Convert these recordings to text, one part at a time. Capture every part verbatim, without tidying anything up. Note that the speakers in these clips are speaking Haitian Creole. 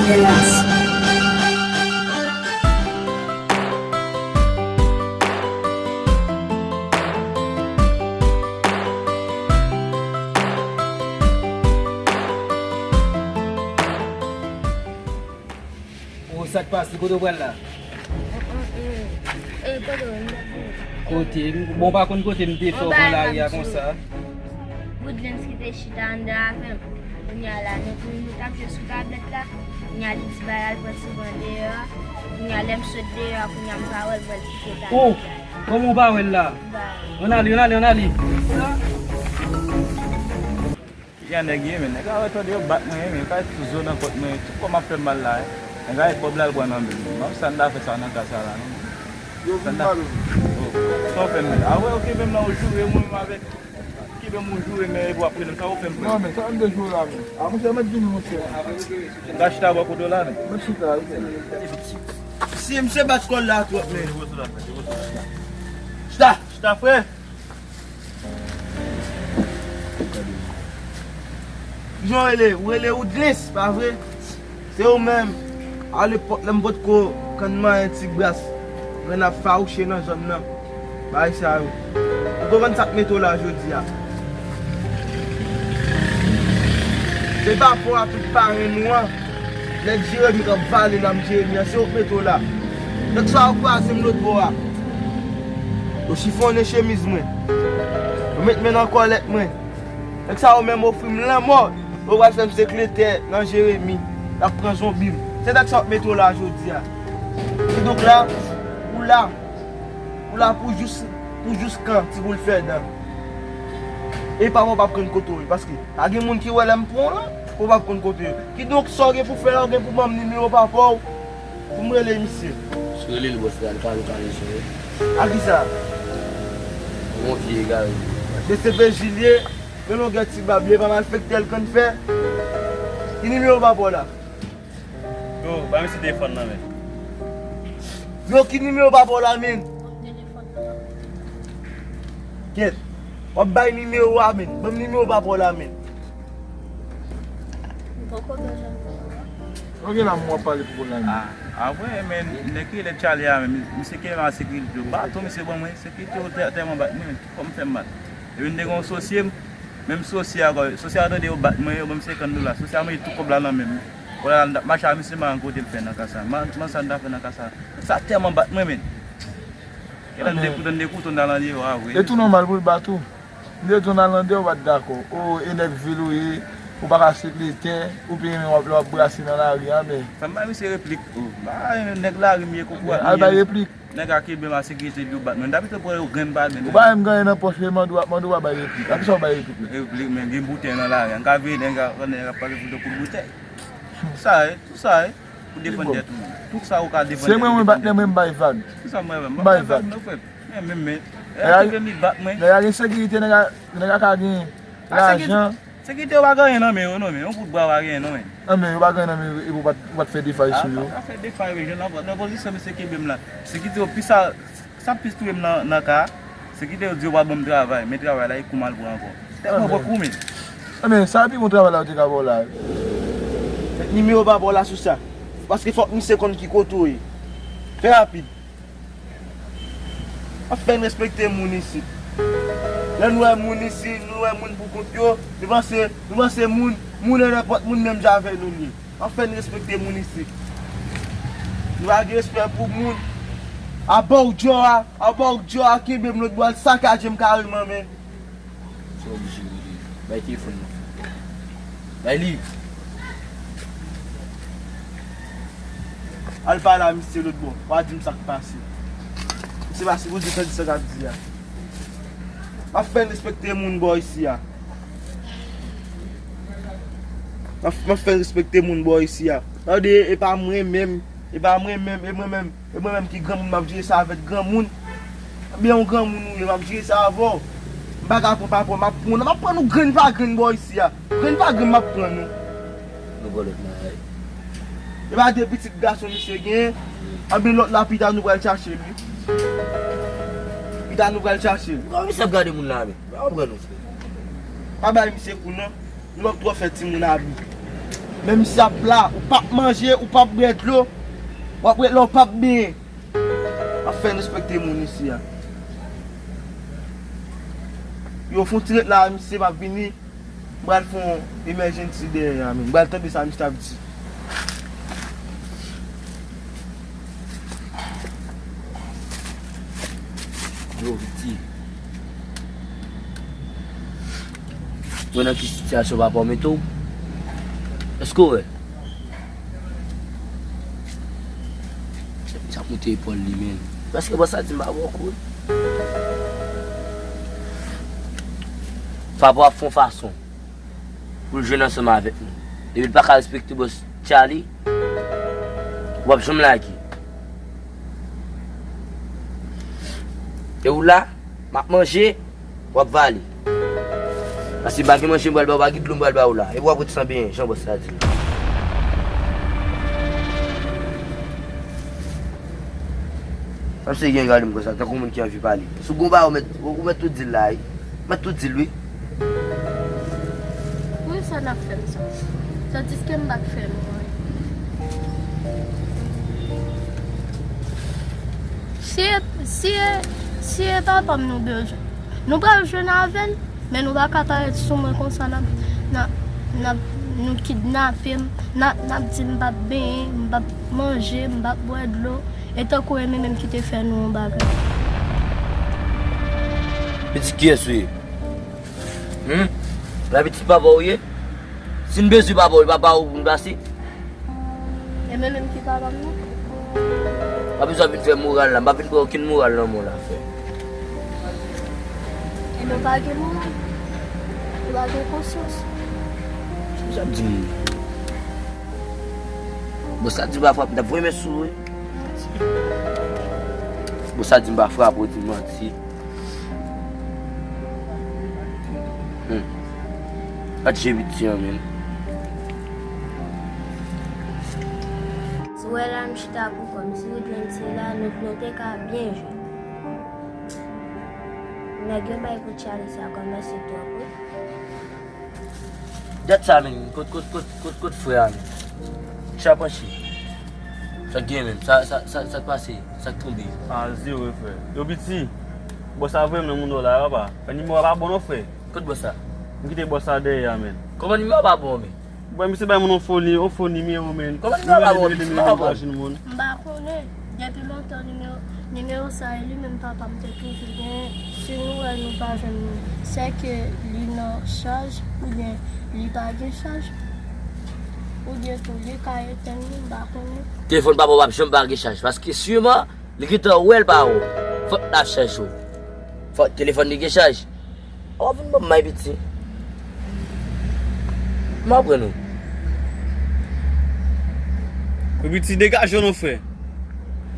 O, sa k pase? Kote w pral la? Kote? Bon, w pa konn kote m te fè w pran lari a konsa. Woodlands ki te chita anndan avè m. Kounye a la, nou, nou t ap jwe sou tablèt la. Kounye a, li di bay al pran ti van deyò a. Kounye a, lè m sot deyò a, kounye a, m pa wè l, m wè l kite tablèt la. Kòman w pa wè l la? M pa wè l. Ann ale, ann ale, ann ale. Jan nèg ye, men nèg a wè tande yo bat mwen, men yo ka tout zo nan kont mwen, tout kò m ap fè m mal la, nèg a gen kòb la l pran nan men m. M ap sa n ta fè sa nan ka sa la, non. Yo vin pale. Sa w fè m? A wè, ou kenbe m nan, ou joure mwen menm avèk. Kenbe m, ou joure, men epi w ap rele m, sa w fè m frè? Non, men sa m te joure la, men. A, monchè, mèt vini, monchè. M ka chita bò kote w la, men. Mèt chita, wi. Si misye bat kò l la twòp, men. Chita, chita, frè. Kijan w rele? Ou rele Woodlens, pa vre? Se ou menm. Alepòk, lè m potko konn manyen ti bras, mwen ap fawouche nan zòn nan. Bagay sa yo. Ou konprann sa k mete w la jodi a? Se pa pou a tout parenn ou an. Nèg Jeremi k ap vale nan Jeremi an, se yo k mete w la. Nèg sa yo kwaze m lòt bò a. Yo chifonnen chemiz mwen. Yo met men nan kòlèt mwen. Nèg sa yo menm ofri m lanmò. Yo pral fè m sekretè nan Jeremi. Y ap pran zonbi m. Se nèg sa yo k mete w la jodi a. Kidonk la, ou la. Ou la pou jous, pou jous kan ti boul fè dan. E pa mwen p ap konn kote w ye, paske pa gen moun ki wè lè m pran w lan, ou p ap konn kote w ye. Kidonk, sa w gen pou fè la, ou gen pou ban m nimewo papa w, pou m rele misye. Si w rele l bòs la, li pa lokalizyon wi. A kisa? Yon vye egare. De se Vèjil ye, men longè ti bab li, e pa malfektè l konn fè. Ki nimewo papa w la? Yo, ba misye telefòn nan men. Yo, ki nimewo papa w la men? Kèt. W ap bay nimewo a men. Ban m nimewo papa w la men. Ou gen la m w ap pale pou w la men. A, a vre, men nèg ki rele Charlie a men, misye kenbe m a sekirite yo. Baton misye ban mwen, sekirite yo tè-, tèlman bat mwen, men kòm fè m bat. Epi m te gen yon sosye m, menm sosye a, sosye a tande yo bat mwen, yo ban m senkant dola. Sosye a mete tout kòb la nan men m. Wè la, m t ap mache a misye, m pa konn kote m fè nan ka sa. Man, man sa m ta fè nan ka sa. Sa tèlman bat mwen, men. Genlè m te koutan, m te koutan nan lande yo a vre. E tou nòmal pou l bat ou. M te di w nan lande, ou pa t dakò. O, e nèg vil ou ye, ou pa ka sekretè, ou pi renmen w ap, w ap brase nan lari a, men. Fè m bay misye replik, o. Ba, nèg lari m ye, kokorat m ye. Al bay replik. Nèg a kenbe m a sekirite epi yo bat mwen. M ta pito pran yo grenn pa grenn. Ou pa menm gen anyen nan pòch, yo mande w, ap mande w pa bay replik. A kisa w bay replik la? Replik, men gen boutèy nan lari a. M ka veye nèg a, nèg ap pale sou do kout boutèy. Sa ye, tout sa ye. Pou defann tèt ou. Tout sa ou ka defann tèt ou. Se mwen, mwen bat nèg mwen, m bay vag. Kisa mwen, mwen bay vag, non, frè m? Men, men, men. Nèg a gen sekirite, nèg a, nèg a ka gen lajan. Sekirite yo pa gen anyen nan men yo, non, men. Yon kout bra pa gen anyen, non, men. Anben, yo pa gen anyen nan men yo, epi ou pa t, ou pa t fè defay sou yo. A, pa fè defay, men, jan nan, nan pozisyon misye kenbe m la. Sekirite yo pi sa, sa plis touye m nan, nan ka, sekirite yo di yo pa ban m travay, men travay la, e kou m al pran ankò. Tèlman bon kou, men. Anben, sa pi bon travay la yo te ka ba w la. Nimewo pa ba w la sou sa. Paske fòk misye konn ki kote w ye. Fè rapid. Ann fè n respekte moun isit. Lè nou wè moun isit, nou wè moun pou kont yo, nou panse, nou panse moun, moun e nenpòt moun menm jan avè nou l ye. Ann fè n respekte moun isit. Nou pa gen respè pou moun. Abòdjò a, abòdjò a kenbe m lòt bò, l sakaje m kareman, men. Sa w oblije rele. Bay telefòn nan. Bay li. Al pale a misye lòt bò. W a di m sa k pase. Misye pa sipoze tande sa k ap di a. M ap fè n respekte moun bò isi a. M ap, m ap fè n respekte moun bò isi a. Tande, e pa mwen menm. E pa mwen menm, e mwen menm. E mwen menm ki granmoun, m ap jere sa avèk granmoun. Ebyen, yon granmoun ou ye, m ap jere sa avè w. M pa ka pran pa pran, m ap pran, m ap pran nou grenn pa grenn bò isi a. Grenn pa grenn, m ap pran nou. Nou vòlè nan ray. E pa de pitit gason misye genyen. Ebyen, lòt la, pita nou pral chache l, wi. Pita nou pral chache l. Kòman misye ap gade moun la, men? M pa konprann nou, frè. Pa bay misye kou, non. Nou p ap twò fè timoun abi. Men misye ap la, ou p ap manje, ou p ap bwè dlo, w ap ret la, ou p ap benyen. Ap fè respekte moun isi a. Yo, fè yon ti ret la, misye, m ap vini. M pral fè yon emergency dèyè a, men. M pral tande sa misye ap di. Yo, Viti. Mwen nan ki sitiyasyon papa w mete w? Èske w wè? Sa moute epòl li, men. Paske bòs la di m pa ba w kouri. Papa w ap fè yon fason pou l jwenn ansanm avèk nou. Depi l pa ka respekte bòs Charlie, w ap janm lage. E ou la, m ap manje, w ap vale. Paske pa gen manje m pral ba w, pa gen dlo m pral ba w la. E w ap ret san benyen, jan bòs la di m. Sa misye gen gade m konsa, tankou moun ki anvi pale. Si w gon bagay, ou mèt, ou mèt tou di l la, wi. Mèt tou di l, wi. Poukisa n ap fè m sa? Tandiske m pa t fè nou anyen. Si e, si e, si e papa m nou bezwen, nou pral jwenn avè l, men nou pa ka parèt sou mwen konsa, n ap, n ap, n ap, nou kidnape m, n ap, n ap di m p ap benyen, m p ap manje, m p ap bwè dlo, e tankou e menm menm ki te fè nou yon bagay. Pitit kiyès ou ye? Hmm? La pitit papa w ye? Si n bezwen papa w, e pa pa ou pou n pase? E mwen menm ki papa m nan? Pa bezwen vin fè moral la, m pa vin pran okenn moral nan men w la, frè. E nou pa gen moral? Nou pa gen konsyans? Sa w ap di moun? Bon, sa di m pa frape, m t ap voye men sou ou, wi. Bon, sa di m pa frape, ou di m manti. Hmm. Gad je piti an, men. Si w wè la, m chita pou kò m. Si w jwenn se la, nou, nou te ka byen jwe. Nèg yo bay pou Charlie sa kòmanse twòp, wi. Dat sa, men, kot, kot, kot, kot, kot frè a, men? Sa panche. Sa k gen menm? Sa, sa, sa, sa k pase? Sa k tonbe? A, zewo, frè. Yo, piti. Bòs la voye m nan moun la, papa. Fè nimewo a pa bon non, frè. Kot bòs la? M kite bòs la dèyè a, men. Kòman nimewo a pa bon, men? Bon, misye bay moun yon fo ni-, yon fo nimewo, men. Kòman nimewo a pa bon? Nimewo a pa bon. Machin moun. M pa konnen. Depi lontan, nimewo, nimewo sa, e li menm papa m te toujou genyen. Si nou wè nou pa jwenn li, sèke li nan chaj, oubyen li pa gen chaj, oubyen tou li ka etèn li, m pa konnen. Telefòn papa w p ap janm pa gen chaj, paske siman, li gentan wè l pa wè w. Fòk l ap chèche w. Fòk telefòn li gen chaj. Ou vin ban m may piti. M aprann ou. Yo, piti, degaje w non, frè.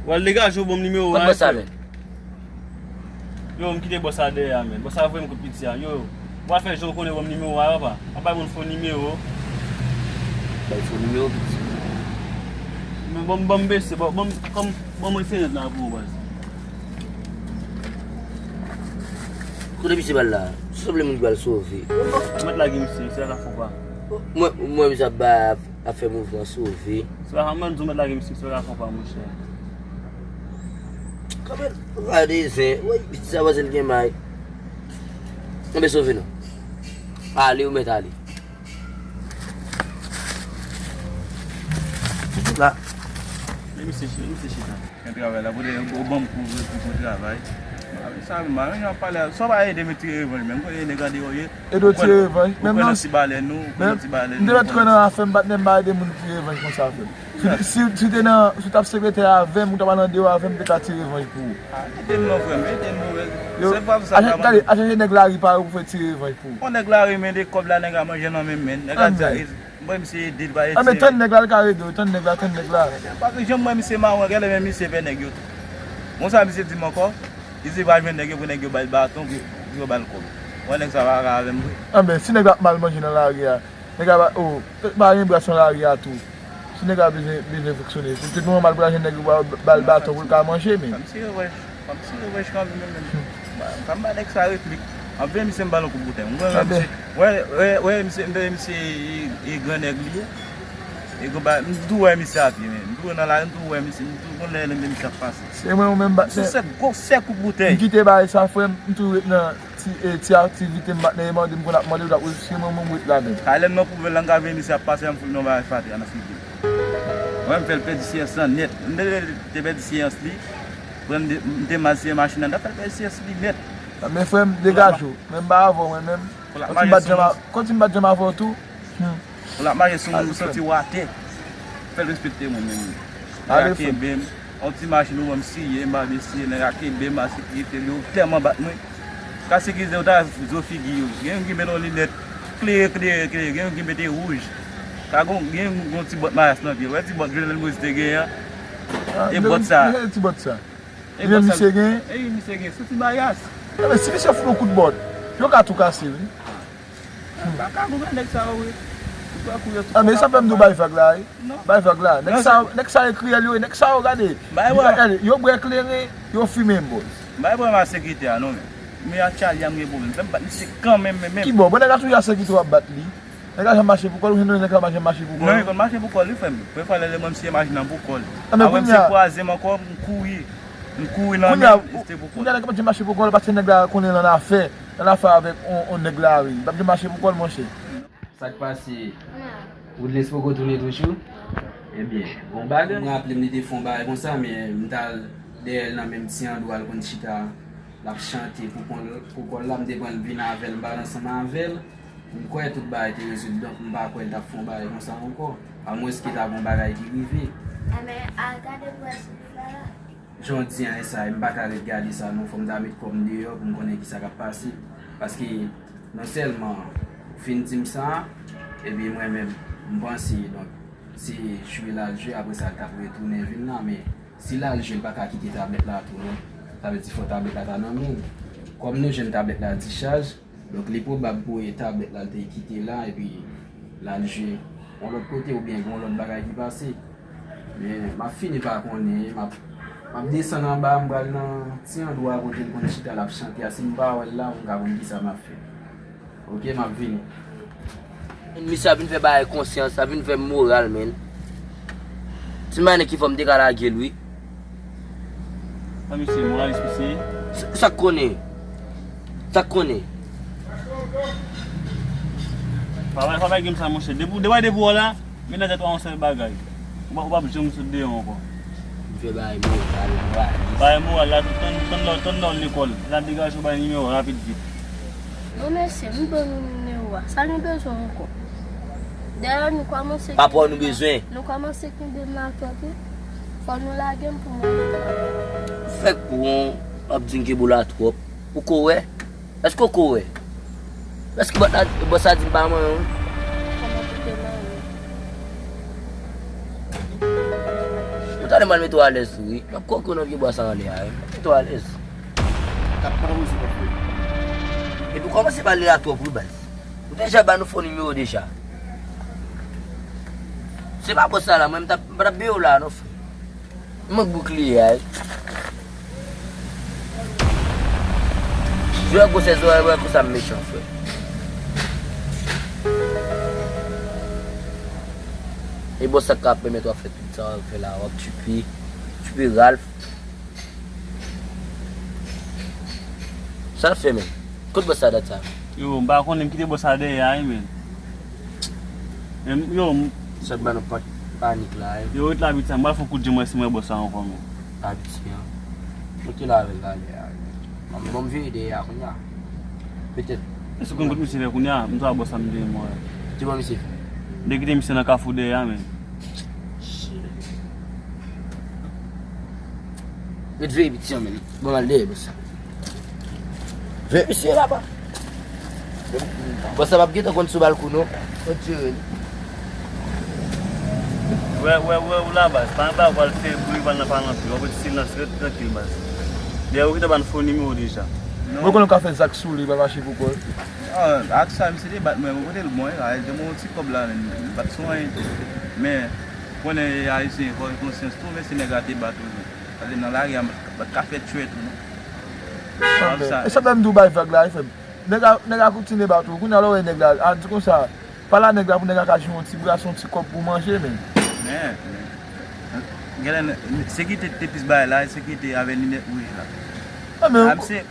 W al degaje w, ban m nimewo a, frè. Yo, m kite bòs la dèyè a, men. Bòs la voye m kot piti a. Yo, w al fè jan w konnen, ban m nimewo a, papa. Pa bay moun fo nimewo. Bay fo nimewo, piti. Men ban m, ban m bese, ban, ban m, kòm, ban m fenèt la pou ou, baz. Kote misye pral la? Sanble moun ki pral sove. Ou mèt lage misye, misye pa ka fè w pa. Mwen, mwen, misye ap ba, ap fè mouvman sove. Se pa mwen di w mèt lage misye, misye pa ka fè w pa, monchè. Kanmenm, gade zen. Woy, piti sa panse l gen may. Anben sove non. Ale, ou mèt ale. La. Men misye, misye chita. Gen travay la, pote ou ban m kou pou, pou travay. Sa, m pa renmen jan w ap pale a. Sa w pa ede m tire revanj, menm. Ou konnen nèg andeyò ye. Ede w tire revanj. Ou pran nan ti balèn ou, ou pran nan ti balèn ou. M te mèt kwè nan afè m, patnè, m pa ede moun tire revanj konsa, frè m. Si, si, si w te nan, si w t ap sekretè avè m, ou t ap al andeyò avè m, m te ka tire revanj pou ou. A, ede m non, frè m, ede m non, men. Yo, sèl fwa sa ka mande. Gade, al chache nèg lari pa yo pou fè tire revanj pou ou. Yon nèg lari, men de kòb la, nèg la manje nan men m, men. Nèg la di a, e, bon, misye ede l, pa ede. Anben, tann nèg la, l ka ede w, tann nèg la, tann nèg la. Paske jan m wè misye mawon, genlè men misye pè nèg yo tou. Bon, sa misye di m ankò, li di va jwenn nèg yo pou nèg yo ba l baton, pou, pou yo ba l kòb. Bon, nèg sa pa ka avè m vre. Anben, si nèg la ap mal manje nan lari a, nèg la pa, o, pa gen bras nan lari a tou. Si nèg la bezwen, bezwen fonksyone, se tout moman mal pral jwenn nèg yo ba, ba l baton pou l ka manje, men. Fò m tire revanj, fò m tire revanj kanmenm, men. Fò m ba nèg sa replik. Anfen, misye m ba l yon kout boutèy. Mwen, wè, wè, wè, misye, m wè misye, e, e gran nèg li ye. E gon bagay, m tou wè misye a pye, men. M tou nan lari, m tou wè misye, m tou konn lè, lè misye ap pase. Se mwen ou menm bat. Sou sèt gwo sèk kout boutèy. M kite bagay sa, frè m, m tou ret nan ti, e, ti aktivite m bat nan, e mande m konn ap mande, se mwen menm ou ret ladan. Talè m nan pwouve l, m ka veye misye ap pase, m fout nan bagay fatra nan figi l. Mwen, m fè l pèdi seyans lan nèt. M te, te pèdi seyans li, pran m te, m te mal seye machin nan, m ta fè l pèdi seyans li nèt. Men frè m, degaje w. Men m pa avè w, mwen menm. Kontinye bat janm a-, kontinye bat janm avè w tou. Hmm. Pou l ap mache sou moun, ou santi w atè. Fè l respekte moun menm. Nèg la kenbe m. Yon ti machin ou wè m siye, m pa vle siye, nèg la kenbe m, a sekirite li, yo tèlman bat mwen. Ka sekirite yo ta zo figi yo. Gen youn ki mete yon linèt klere, klere, klere, gen youn ki mete wouj. Ka gon, gen youn gon ti bòt mayas nan pye. Wè ti bòt Jovenel Moïse te genyen an? E bòt sa. Ti bòt sa. E bòt sa. Misye gen? E wi, misye gen. Se ti mayas. Enben, si misye fout yon kout bòt, yo ka tou kase, wi. Baka gon nèg sa yo, wi. Ou pa kouri, ou pa kouri. A, men sa fè m di w bay vag la, wi. Non. Bay vag la. Nèg sa yo, nèg sa yo kriyèl yo, nèg sa yo, gade. Bay wè. Gade, yo bwè kleren, yo fimen, bòs. Bay wè, m a sekirite a, non, men. Men a Charlie a m gen pwoblèm. Fè m bat misye kanmenm, men, men. Ki bò? Bon, nèg la toujou a sekirite w ap bat li. Nèg la janm mache pou kò l, ou jwenn nèg la pa janm mache pou kò l. Non, li konn mache pou kò l, wi, frè m. Premye fwa lè, lè mwen m siye machin nan pou kò l. A, men kounye a. Apre misye kwaze m ankò, m kouri. M kouri nan men, se pou kò l. Kounye a, nèg la pa janm mache pou kò l, paske nèg la konnen l annafè. L annafè avèk on, on nèg lari. Li p ap janm mache pou kò l, monchè. Sa k pase? Woodlens poko tounen toujou? Ebyen, bon bagay. M raple m li te fè yon bagay konsa, men m t al dèyè l nan menm ti andwa l konn chita, l ap chante pou kò l, pou kò l la, m te pran l vin avè l, m pale ansanm avè l. M kwè tout bagay te rezoud, donk m pa kwè l t ap fè yon bagay konsa ankò. Amwenske ta gon bagay ki rive. Enben, al gade pou wè si li la la. Jan w di an, sa, m pa ka ret gade sa non, fò m ta met kò m deyò pou m konnen kisa k ap pase. Paske non sèlman ou fin di m sa, epi mwen menm, m panse, donk, se jwe l al jwe, apre sa, l t ap retounen vin la, men si l al jwe, l pa ka kite tablèt la tou non. Sa vle di fò tablèt la ta nan men l. Kòm nou jwenn tablèt la dichaj, donk, li pwobab pou e tablèt la l te kite la, epi l al jwe yon lòt kote, oubyen gen yon lòt bagay ki pase. Men, m ap fini pa konnen, m ap, m ap desann anba, m pral nan ti andwa kote l konn chita, l ap chante a. Si m pa wè l la, pou m ka konn kisa m ap fè. Oke, m ap vini. Misye ap vin fè bagay konsyans, ap vin fè moral, men. Ti mannen ki fò m te ka lage l, wi. An, misye, moralis misye ye. Sa, sa k konnen? Sa k konnen? Pa bay, pa bay gen sa, monchè. Depi, depi, depi w la, men nan tèt ou a yon sèl bagay. Ou pa, ou p ap janm sot deyò ankò. M fè bagay moral, moralis. Bagay moral la, tann, tann lè, tann lè w lekòl. L ap degaje w bay nimewo rapid vit. Bon, mesye, m ban nou nimewo a. Sa nou bezwen ankò? Dayè, nou kòmanse. Pa pran nou bezwen. Nou kòmanse kenbe m atwòp, wi. Fò nou lage m pou mwen. Fèk pou w ap di m kenbe w la twòp. Ou ko wè? Èske w ko wè? Èske bòs la, bòs la di m pa manyen w? Kòman pou te manyen w? Ou tande m al mete w alèz tou, wi. M ap koke w nan pye bwa sa anlè a, wi. M ap mete w alèz. Kat pa wè se pa fè. Epi w kòmanse pale la twòp, wi, baz. Ou deja ba nou fo nimewo deja. Se pa bòs la la, mwen, m t ap, m pa t ap beye w la, non, frè. M mank boukliye a, wi. Jwè gwosè zòrèy, wè konsa m mechan, frè. E bòs sa k ap pèmèt w ap fè tout sa w ap fè la, w ap tupe, tupe Ralph. Sa l fè, men? Kot bòs sa dat sa? Yo, m pa konnen, m kite bòs sa dèyè a, wi, men. Men, yo, m... Sòt ban nou pa-, panik la, wi. Yo, ret la, piti, m pral fè yon kout je, m wè si m wè bòs sa ankò, men. Pa piti, an. Mwen ki la avè l talè a, wi. Bon, m vire dèyè a kounye a. Petèt. Èske w konn kote misye fè kounye a? M swa bòs sa m te mò a. Ki bò misye fè? M te kite misye nan kafou dèyè a, men. Shit. Ret veye piti an, men. Bon, m al dèyè bòs sa. Veye misye la, pa. Bòs sa p ap gentan konn sou balkon, non. Fò jere l. Wè, wè, wè, ou la, baz. Pa anba, w al fè bri, w al nan palanpi. W ap ret silans, ret trankil, baz. Dèyè, ou gentan ban fo nimewo deja. Mwen konnen w ka fè zak sou li, pa mache pou kò l. Ah, ak sa, misye te bat mwen, mwen kote l bon, e, a, te mwen yon ti kòb la, men, li pa t sou anyen. Men, konnen e Ayisyen, fò gen konsyans tou, men se nèg la te bat ou, men. Paske nan lari a, m pa t ka fè tchwèt ou, non. Sa fè, e sa fè m di w bay vag la, wi, frè m. Nèg la, nèg la kontinye bat ou, kounye a lè w wè nèg la, a, di konsa, Pale a nèg la pou nèg la ka jwenn yon ti bras, yon ti kòb pou manje, men. Men, men. Genlè, sekirite te plis bagay la, sekirite avè linèt wouj la. Ah, men, a, misye,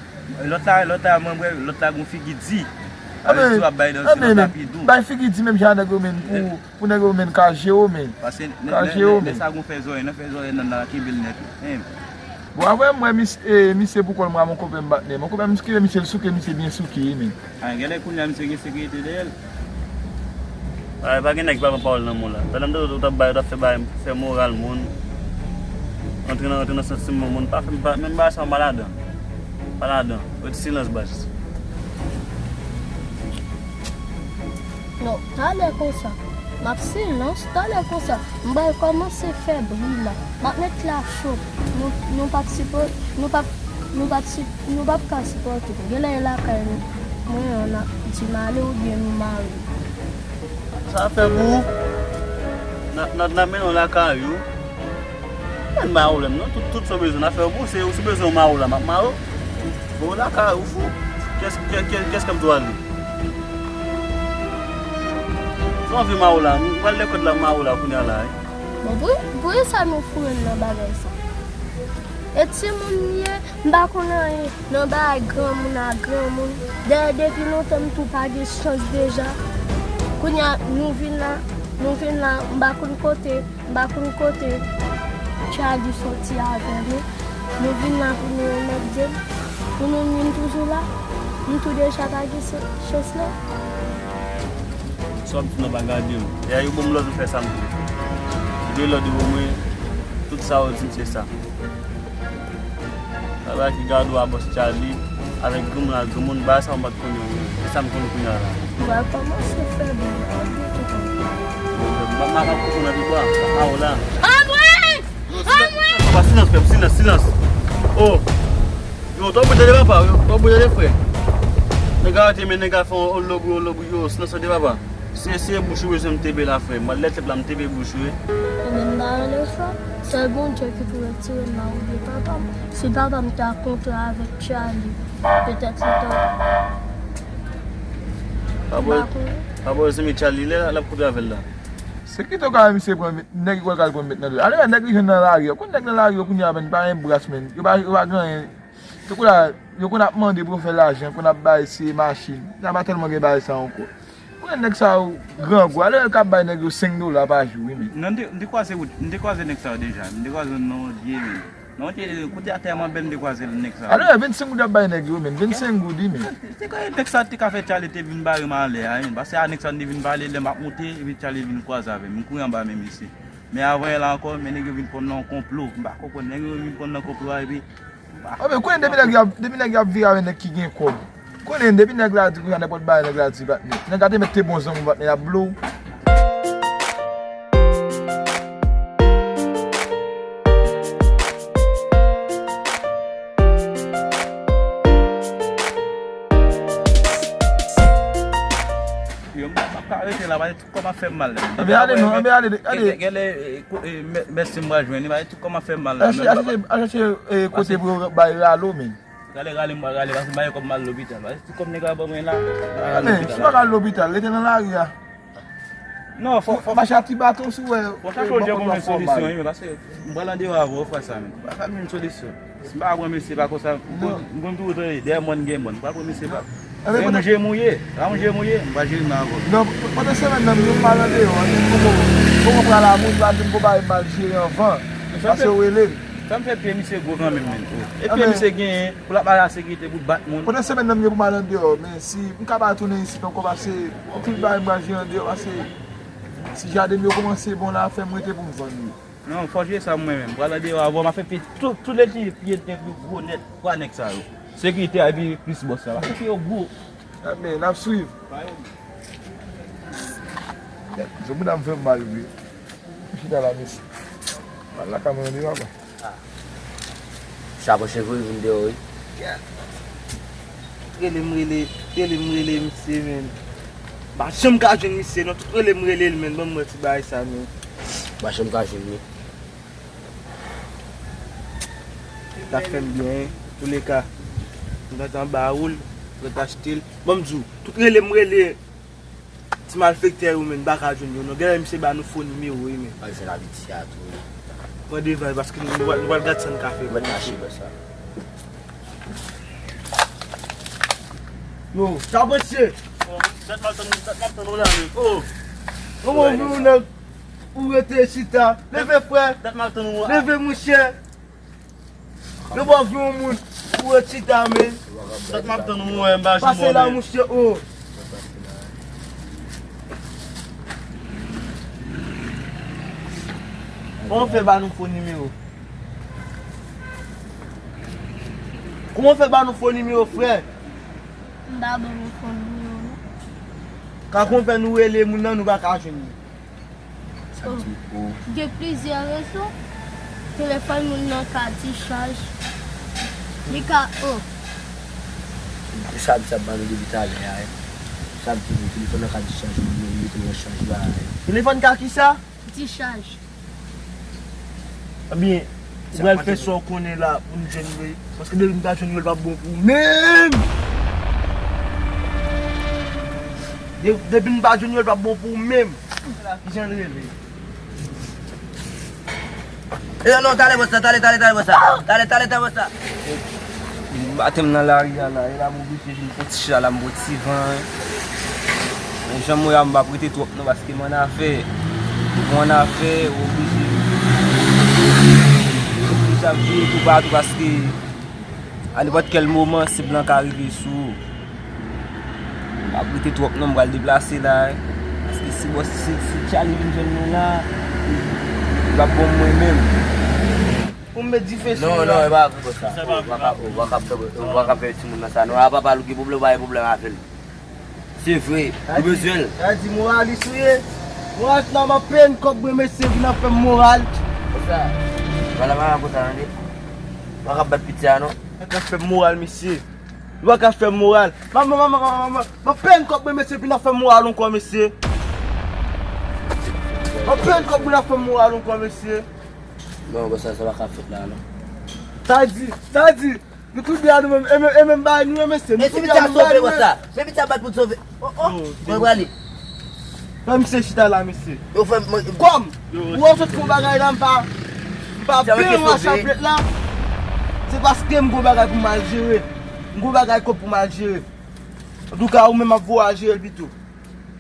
lòt la, lòt la, mwen, mwen, lòt la gon figi di. Ah, avè men, ti w ap bay dan ah, se men, lòt la men, pi dou. Bay figi di menm jan nèg yo, men, pou, pou nèg yo, men, ka jere w, men. Paske ka jere w, men. Lè sa gon fè zòrèy, nan fè zòrèy nan, nan kenbe l nèt. Bon, apre m wè mis, e, misye pou kò l, m wè mon konpè m patnè. Mon konpè m, misye, misye l souke, misye byen souke, wi, men. A, genlè kounye a misye gen sekirite dèyè l. A, pa gen nèg ki pa pran pawòl nan men w la. Talè m tande w t ap bay, w t ap fè bay, fè moral moun. Antre nan, antre nan santiman moun. Pa fè m pa, menm bagay sa, m pa ladan. Pa ladan. Ret silans, baz. Non, talè konsa. M ap silans, talè konsa. M pral kòmanse fè bri la. M ap met la cho. Nou, nou p ap sipò-, nou p ap, nou p ap si-, nou p ap ka sipòte m. Genlè e lakay nou, mwen an ap di m ale oubyen nou mare m. Sa fè pou ou? N a, n a, n a mennen w lakay ou. Pa gen pwoblèm non. Tout, tout sa w bezwen n a fè pou ou. Se ou si bezwen yon mawo la, m ap mawo. Bon, w lakay ou fou. Kès, kè, kè, kès k ap di w ale? Si w anvi mawo la, m pral lekòt la mawo la kounye a la, wi. Bon, pou, pou sa nou foure l nan bagay sa? E timoun m ye, m pa konn anyen nan bagay granmoun ak granmoun. Dayè depi lontan m tou pa gen chans deja. Kounye a nou vin la, nou vin la, m pa konn kote, m pa konn kote Charlie soti avè nou. Nou vin la pou nou anmède l, pou nou menm toujou la. M tou deja pa gen se-, chans la. Sa w ap di nan pa gade m. E a yo ban m lòd pou fè sa m vle. Yo gen lòd yo ban mwen, tout sa yo di m se sa. Sa bagay ki gade w a bòs Charlie, avèk granmoun ak granmoun, bagay sa yo m pa t konnen yo. Se sa m konn kounye a la. M pral kòmanse fè bri la. M ap, m ap, m ap koupe nan pibwa, m ap mawo la. Anmwey! Anmwey! Papa, silans, frè m, silans, silans. Oh! Yo, twòp bri tande papa, yo, twòp bri tande frè. Nèg a rete, men nèg a fè yon lòbri, yon lòbri, yo, silans tande papa. Se, se bouch ou bezwen m tepe la, frè. Mwen, lè tèt la, m tepe bouch ou, wi. Ebyen, m pa rele sa. Sèl Bondye ki pou retire m nan oubyen papa m. Si papa m ta kontre avèk Charlie, petèt li ta. Papa, m pa konnen. Papa, zanmi Charlie, lè l ap kontre avè l la. Se ki to ka misye pran, nèg ki pral pran met nan do. Ale wè nèg li jwenn nan lari a. Konn nèg nan lari yo kounye a, men, pa gen bras, men. Yo pa, yo pa gen anyen. Tankou la, yo konn ap mande pou yo fè lajan, konn ap bay se machin. Sa pa tèlman gen bagay sa ankò. Konnen nèg sa yo grangou. Ale wè l k ap bay nèg yo senk dola pa jou, wi, men. Non, m te, m te kwaze wout, m te kwaze nèg sa yo deja. M te kwaze nan yon lye, men. Non, te, kote a tèlman bèl, m te kwaze nèg sa yo. Ale wè vennsenk goud y ap bay nèg yo, men. Vennsenk goud, wi, men. Se, se, se, nèg sa te ka fè Charlie te vin bare m anlè a, men. Paske a nèg sa m te vin pale, lè m ap monte, epi Charlie vin kwaze avè m. M kouri anba men misye. Men avan yè la ankò, men nèg yo vin pran m nan yon konplo. M pa konprann. Nèg yo vin pran m nan konplo a, epi m pa konprann. Anben, konnen depi nèg y ap, depi nèg y ap vire avè nèg ki gen kòb. Konnen depi nèg la di konsa, nenpòt bagay nèg la di patnè. Nèg la te mèt te bon zanmi w patnè, y ap blo w. Yo, m p ap ka rete la, paske tout kò m ap fè m mal la. Anben ale non, anben ale, ale. Genlè, genlè, e, ko-, e, mè-, mèsi m pral jwenn li, paske tout kò m ap fè m mal la. Al chèche, al chèche, e, kote pou yo bay rale w, men. Rale, rale, m pral rale, paske m pa gen kòb m al lopital. Paske tout kòb nèg la ban mwen la, m pral lopital. Men, si w pa ka al lopital, rete nan lari a. Non, fò, fò. Mache ak ti baton si w wè. Fò chache yon jan pou mwen solisyon, wi, men paske m pral andeyò avè w, frè sa, men. M pa ka jwenn solisyon. Si m pa pran mesye pa konsa, m konn, m konn toujou tande, dèyè mòn gen mòn. M pa pran mesye pa. Men mwen jere mouye, pa mwen jere mouye, m pa jere men avè w. Non, pandan semèn nan, m pa al andeyò, m poko, m poko pral a moun, pa di m konpare m al jere anvan. Paske w rele m. Sa m fè pye misye gwo kanmenm, men. E pye misye genyen, pou l ap al a sekirite, pou l bat moun. Pandan semèn nan, m gen pou m al andeyò, men si m ka pa tounen isit ankò, paske tout bagay m pral jere andeyò, paske si jaden m yo kòmanse bon la, fè m rete pou m vann yo. Non, fò jere sa mwen menm. M pral andeyò avè w, m ap fè pye tout, tout lè ti pye nèg yo gwo nèt, twa nèg sa yo. Sekirite a epi plis bòs la. M ap fè pye yo gwo. Ebyen, n ap swiv. Gad, se moun a m fè m mal vre. M chita la, mesye. Mal la ka mande papa. Sa pran cheve vin deyò, wi. Tout rele m rele, tout rele m rele misye, men. M pa janm ka jwenn misye, non, tout rele m rele l, men. Ban m wè ti bagay sa, men. M pa janm ka jwenn li. Li t ap fè m byen, touleka. M gentan ba ou l, m gentan achte l. Ban m di w, tout rele m rele. Ti malfektè yo menm, m pa ka jwenn yo non. Genlè misye ba nou fo nimewo wi menm. Al jwenn Abiti a tou. Pran devan paske nou, nou pral, nou pral gad sa n ka fè. Mwen mache bò sa. Yo, sa pase? Dat m ap tann, dat m ap tann ou la menm. Oh. Kòman ou menm ou nèg ou rete chita? Leve frè. Dat m ap tann ou la. Leve monchè. Yo pa vle yon moun pou ret chita men. Dat m ap tann ou wè m pa janm wè. Pase la monchè o. Kòman w fè ba nou fo nimewo? Kòman w fè ba nou fo nimewo frè? M pa ban nou fo nimewo non. Ka kòman w fè nou rele moun nan nou pa ka jwenn li? Sa m di, oh. Gen plizyè rezon. Telefòn moun nan ka dichaj. Li ka, oh. E sa m, sa m ban nou depi talè a, eh. Sa m di nou, telefòn nan ka dichaj, nou mete l nan chaj la, eh. Telefòn ka kisa? Dichaj. Ebyen, ou pral fè sa w konnen la pou n jwenn li. Paske depi n pa jwenn li, l p ap bon pou ou menm. De-, depi n pa jwenn li, l p ap bon pou ou menm. Kijan l rele? E non, talè bòs la, talè, talè, talè bòs la. Talè, talè, talè bòs la. Maten m nan lari a la, e la m oblije vin pran ti chay la, m pran ti van. Men jan m wè a, m p ap rete twòp non, paske m annafè. M annafè, oblije. Oblije ap veye toupatou paske a nenpòt kèl moman, sib lan ka rive sou ou. M p ap rete twòp non, m pral deplase la, eh. Paske si bòs, si, si Charlie vin jwenn nou la, li p ap bon mwen menm. Pou m met dife sou li la. Non, non, e pa vre bòs la. Ou pa ka, ou pa ka fè, ou pa ka fè timoun nan sa non. A papa l ou gen pwoblèm, ou pa gen pwoblèm avè l. Se vre, ou bezwen l. Sa di moralis ou ye. Moralis la m ap peye n kòb mwen mesye vin ap fè m moral. Konsa. Pale pa konsa tande. Ou pa ka bat piti a non. Nèg la fè m moral mesye. Ou pa ka fè m moral. Manman, manman, manman, manman. M ap peye n kòb mwen mesye vin ap fè m moral ankò mesye. M ap peye n kòb vin ap fè m moral ankò mesye. Non, bòs sa, sa pa ka fèt la non. Sa di, sa di. Nou tout de a nou menm, e menm, e menm bagay nou ye mesye. Nou tout de a nou bagay nou ye. Men piti a bat pou sove. Oh, oh. Mwen prale. Fè misye chita la mesye. Yo fè mwen kòm ou wè w sot fè yon bagay la, m pa, m pa byen w a chaplet la. Se paske m gon bagay pou m al jere. M gon bagay kòb pou m al jere. Antouka ou menm ap voye al jere l pito.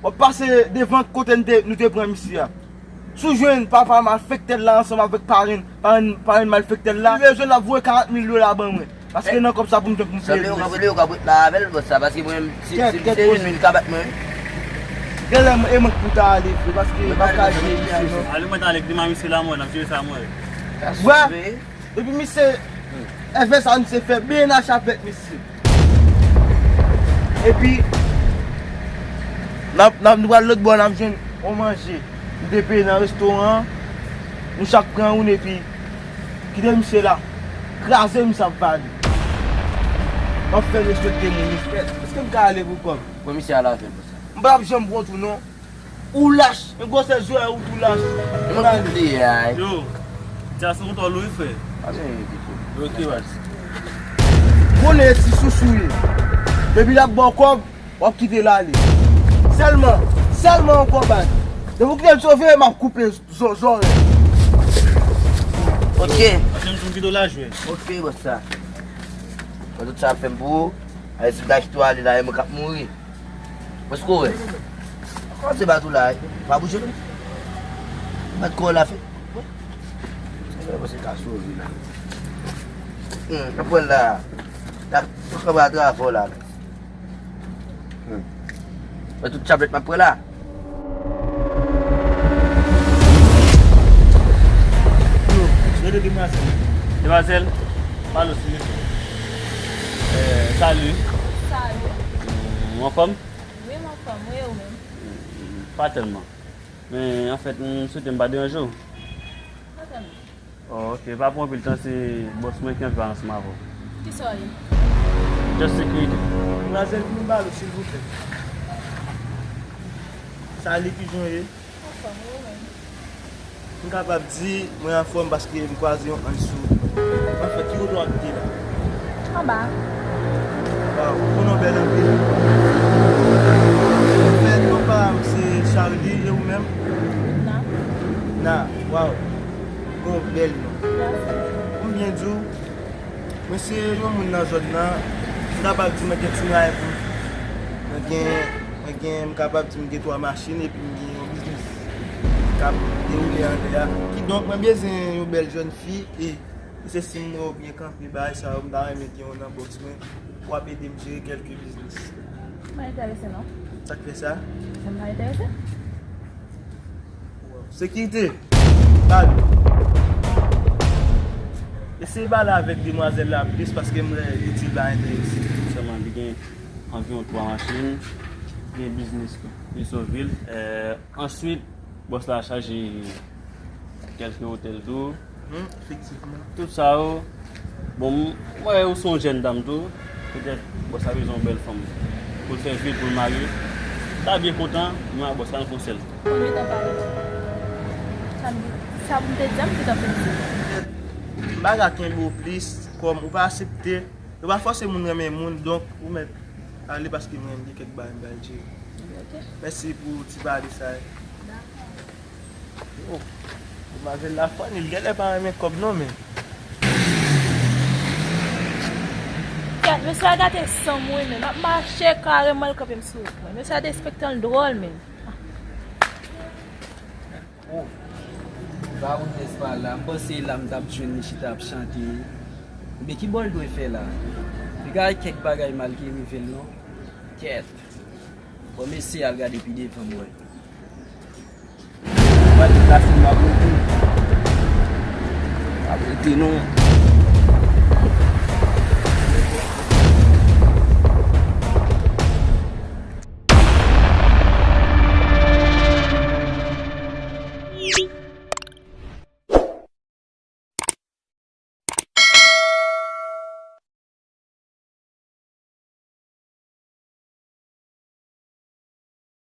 W ap pase devan kote n te, nou te pran misye a. Si w jwenn papa malfektè l la ansanm avèk parenn, parenn, parenn malfektè l la, li bezwen l ap voye karant mil dola ban mwen. Paske nan kòb sa pou m jwenn pou m peye l mesye. Sanble yo k ap rele yo k ap ret la avè l bòs sa, paske mwen menm si, si misye vin li ka bat mwen wi. Genlè e mwen k pou ta ale vre paske m pa ka jere misye non. Ale mwen ta ale klima misye la mwen, n ap jere sa mwen. Wè. Epi misye, efè sa misye fè, B N H avèk misye. Epi, n ap, n ap, nou pral lòt bò, n ap jwenn yon manje. Nou te peye nan restoran an, nou chak pran youn epi kite misye la. Kraze misye ap vale. M ap fè respekte moun, respè. Èske m ka ale pou kòb? Pran misye al avè l konsa. M p ap janm pran tou non. Ou lach, men gwosè zòrèy ou tou lach. Mwen konn li ay. Yo, ti a se yon tòl wi frè. Pa gen anyen pito. Ok baz. Konnen e ti sousou ye. Depi l ap ba w kòb, w ap kite l ale. Sèlman, sèlman yon kòb baz. Depi w kite l sove, m ap koupe zò, zòrèy. Ok. Paske m di w kite w la jwe. Ok bòs sa. Mwen tout sa ap fè m pou ou. Ay si m ta kite w ale la, e mwen k ap mouri. Mwen sikoure. Kòmanse bat ou la, pa bouje menm. Bat kò w la fè. Sa fè mwen se ka sove la. Hmm, n ap wè l la. N ap kanpe atrave w la. Hmm. Mwen tout chaplèt m ap pran la. Yo, rele demwazèl. Demwazèl, pale silvouplè. Eh, salut. Salut. Ou anfòm? Wi, m anfòm, wi, ou menm? Pa tèlman. Men, anfèt, m swete m pa deranje w. Pa tèlman. Oh, ok, pa pran anpil tan, se bòs mwen ki anvi pale ansanm avè w. Kisa w ye? Just security. Demwazèl, vin m pale w, silvouplè. Salut, kijan w ye? Anfòm, wi, ou menm? M kapab di mwen anfòm paske m kwaze yon anj sou ou. Anfèt, ki kote w abite la? Anba. Waw, ou konnen w bèl anpil. Anfèt, non pa m se Na. Na, waw. Gon bèl non. Mèsi. Konbyen di w? Mwen se yon moun nan zòn nan. M kapab di mwen gen ti mwayen pou m viv. Mwen gen, mwen gen, m kapab di m gen twa machin epi m gen yon biznis k ap dewoule anlè a. Kidonk, mwen bezwen yon bèl jèn fi e se si m wè w byen kanpe, bagay sa yo, m ta renmen gen yon nan bòs mwen pou w ap ede m jere kèlke biznis. M pa enterese non. Sa k fè sa? Mwen pa enterese. Sekirite! Pale. Eseye pale avèk demwazèl la plis paske m wè li di l pa enterese. Sèlman li gen anviwon twa machin, li gen biznis tou. Li sou vil. Answit, bòs la chaje kèlke otèl tou. Hmm, efektivman. Tout sa yo. Bon, m wè ou se yon jèn dam tou. Petèt bòs la bezwen yon bèl fanm pou l fè vi l, pou l marye. Ta byen kontan, mwen ak bòs la nou fè yon sèl. Mwen gentan pale. Sa m, sa m te di a, m gentan fin di. M pa ka kenbe w plis, kòm ou pa aksepte. Yo pa fòse moun renmen moun, donk ou mèt ale paske mwen gen kèk bagay m pral jere. Ok. Mèsi pou ti pale sa a. Dakò. Oh, demwazèl la funny, li genlè pa renmen kòb non, men. Gad, mesye a gate san m wi, men m ap mache kareman, l kanpe m sou wout mwen. Mesye a derespektan l dwòl, men. Oh, Baroness pa la, m panse la m t ap jwenn li chita ap chante. Men ki bò l dwe fè la? Li ka gen kèk bagay mal ki rive l non. Kèt. Bon, mesye al gade pi devan m wè. Mwen deplase m ap rete. M ap rete non.